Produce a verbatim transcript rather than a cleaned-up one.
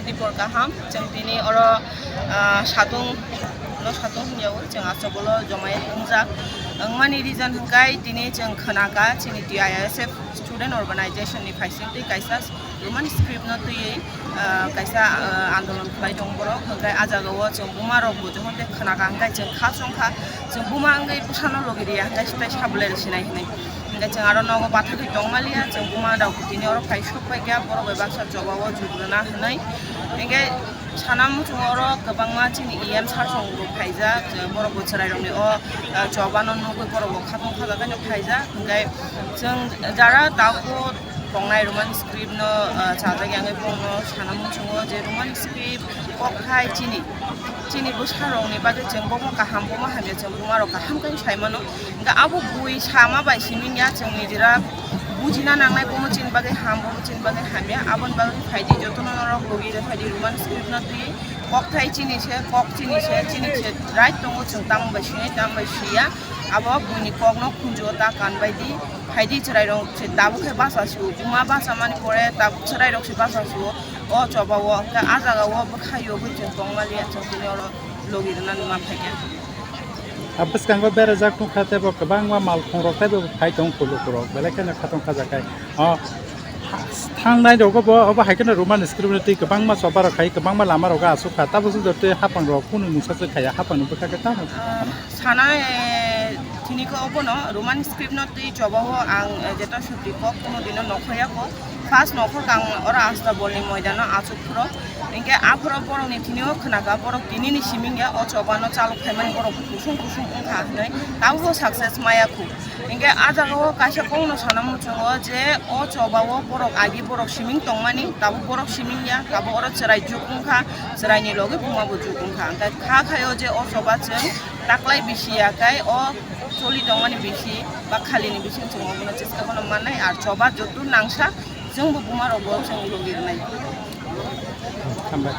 Dipor kaham, chwng tini oro, ah, satung no satung hwnwi o, chwng aswk ulo jomai wngjak. Wngmani reason hwnkhe tini chwng khwnaka chini T I S F student organization ni phaising twi kaisa Roman script no twiwi, ah, kaisa, ah, andolon khlai tong borok. Hwnkhe ah jagao chwng buma rok bo jokhon tei khwnaka hwnkhe chwng kha chongkha, chwng buma wngwi bwsano logi riya hwnkhe tei sabole rw sinai hwnwi. Hingke chwng aro nogo bathakgwi tongmaliya, chwng buma rok tini oro phai sokpaikha, borok bai baksa chobao jugrwna hwnwi. Hingke sana muchungo oro kwbangma chini E M sir song bo phaijak, borok bo chwrairokni o, ah, chobano nugwi borok bo khatong khajakgwi phaijak. Hingke chwng jara tabuk tongnai Roman script no, ah, chajak ya wngwi bongno sana muchungo je Roman script kokthai chini, chini bwsarokni bagwi chwng bomo kaham, bomo hamya, chwng buma rok kaham khe sai mano. Hingke abo bui sama bai simi wngya, chwng nijera bujina nangnai, bomo chini bagwi ham, bomo chini bagwi hamya. Aboni bagwi phaidi jotono norok logi rw phaidi Roman script no twi kokthai chini se, kok chini se, chini se right tongo, chwng tamo bai sinai, tamo bai siya. Abo buini kokno khunjuo ta kanbaidi, phaidi chwrairok se tabuk khe basa sio, buma basa mani pore tabuk chwrairok se basa sio. O chobao hwnkhe ah jagao bwkha yogwi chwng tongmaliya, chwng tini oro logi rwnani ma phaikha. A bwskango berajak nukha teibo kwbangma malkhungrok teibo phai tong khulukurok, belai kheno khatong khajakhai. O thangnai rogo bo obo hai kheno Roman script no twi kwbangma choba rok khai, kwbangma lama rogo aswk kha, tabuk sujak tei hapang rok kunu mungsa se khaiya, hapang ni bwkha khe tamo. Ah, sana, eh, tini khe obono Roman script no twi choba o ang, eh, jeta sukti kok kuno dino nokhorya ko. First nokhor kang oro Astabol ni moidano achuk phuro. Hingke aphoro borok ni tini o khwnaka, borok tini ni siming ya o choba no chalok khaimani borok kusung kusung wngkha hinwi, tabuk bo success maya khu. Hingke ah jagao kaisa kokno sana muchungo je o chobao borok agi borok siming tongmani, tabuk borok siming ya, tabuk oro chwrai juk wngkha, chwraini logi buma bo juk wngkha. Hingke kha khaio je o choba chwng taklai bisi ya, kai o choli tongmani bisi ba khalini bising chwng obono cheska bono mannai, ar choba joto nangsa chwngbo buma rokbo chwng logi rwnai. Hambai.